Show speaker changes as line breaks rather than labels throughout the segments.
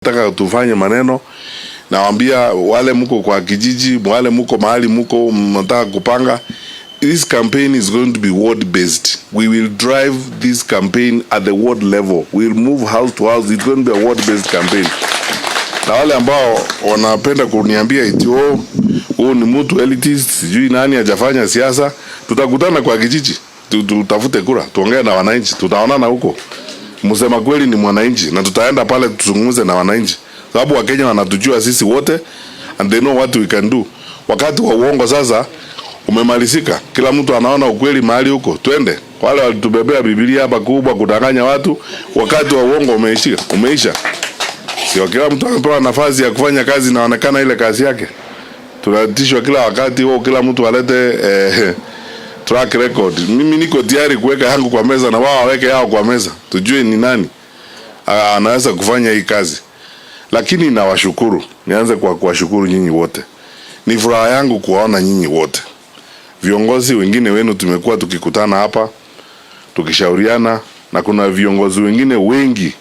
Nataka tufanye maneno, nawaambia wale mko kwa kijiji, wale mko mahali mko mnataka kupanga. This campaign is going to be ward based. We will drive this campaign at the ward level. We will move house to house. It's going to be a ward based campaign. Na wale ambao wanapenda kuniambia eti, "Oh, huyu ni mtu elitist, sijui nani, hajafanya siasa," tutakutana kwa kijiji, tutafute kura, tuongee na wananchi, tutaonana huko. Msema kweli ni mwananchi, na tutaenda pale tuzungumze na wananchi, sababu Wakenya wanatujua sisi wote and they know what we can do. Wakati wa uongo sasa umemalizika, kila mtu anaona ukweli mahali huko. Twende, wale walitubebea Biblia hapa kubwa kudanganya watu, wakati wa uongo umeishia, umeisha. Sio kila mtu amepewa nafasi ya kufanya kazi, inaonekana ile kazi yake. Tunatishwa kila wakati huo, kila mtu alete track record. Mimi niko tayari kuweka yangu kwa meza na wao waweke yao kwa meza, tujue ni nani anaweza kufanya hii kazi. Lakini nawashukuru, nianze kwa kuwashukuru nyinyi wote. Ni furaha yangu kuwaona nyinyi wote. Viongozi wengine wenu tumekuwa tukikutana hapa tukishauriana, na kuna viongozi wengine wengi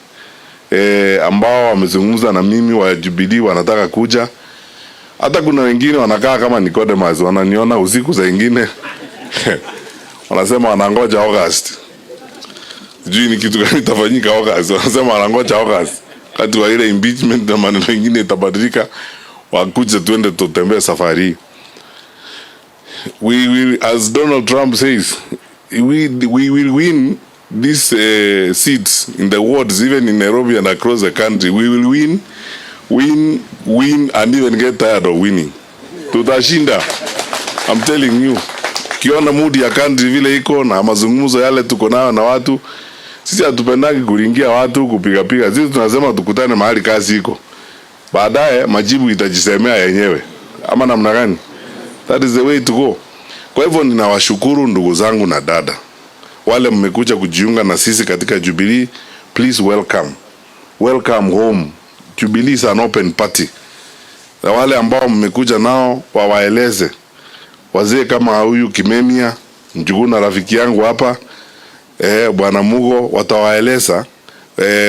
ambao wamezungumza na mimi wa Jubilee wanataka kuja. Hata kuna wengine wanakaa kama Nicodemus, wananiona usiku saa ingine wanasema wanangoja August. Sijui ni kitu gani itafanyika August. Wanasema wanangoja August, wakati wa ile impeachment na maneno mengine itabadilika, wakuje tuende tutembee safari hii. We will, as Donald Trump says, we will win these seats in the wards, even in Nairobi and across the country. We will win, win, win, and even get tired of winning. Tutashinda. I'm telling you. Ukiona mood ya country vile iko na mazungumzo yale tuko nayo na watu, sisi hatupendagi kuringia watu kupiga piga. Sisi tunasema tukutane mahali kazi iko, baadaye majibu itajisemea yenyewe, ama namna gani? That is the way to go. Kwa hivyo ninawashukuru ndugu zangu na dada wale mmekuja kujiunga na sisi katika Jubilee, please welcome, welcome home. Jubilee is an open party. Na wale ambao mmekuja nao wawaeleze wazee kama huyu Kimemia Njuguna, rafiki yangu hapa, bwana Mugo watawaeleza,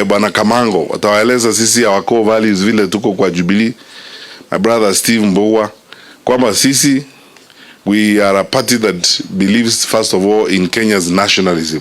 bwana Kamango watawaeleza sisi our core values vile tuko kwa Jubilee, my brother Steve Mbugua, kwamba sisi we are a party that believes first of all in Kenya's nationalism.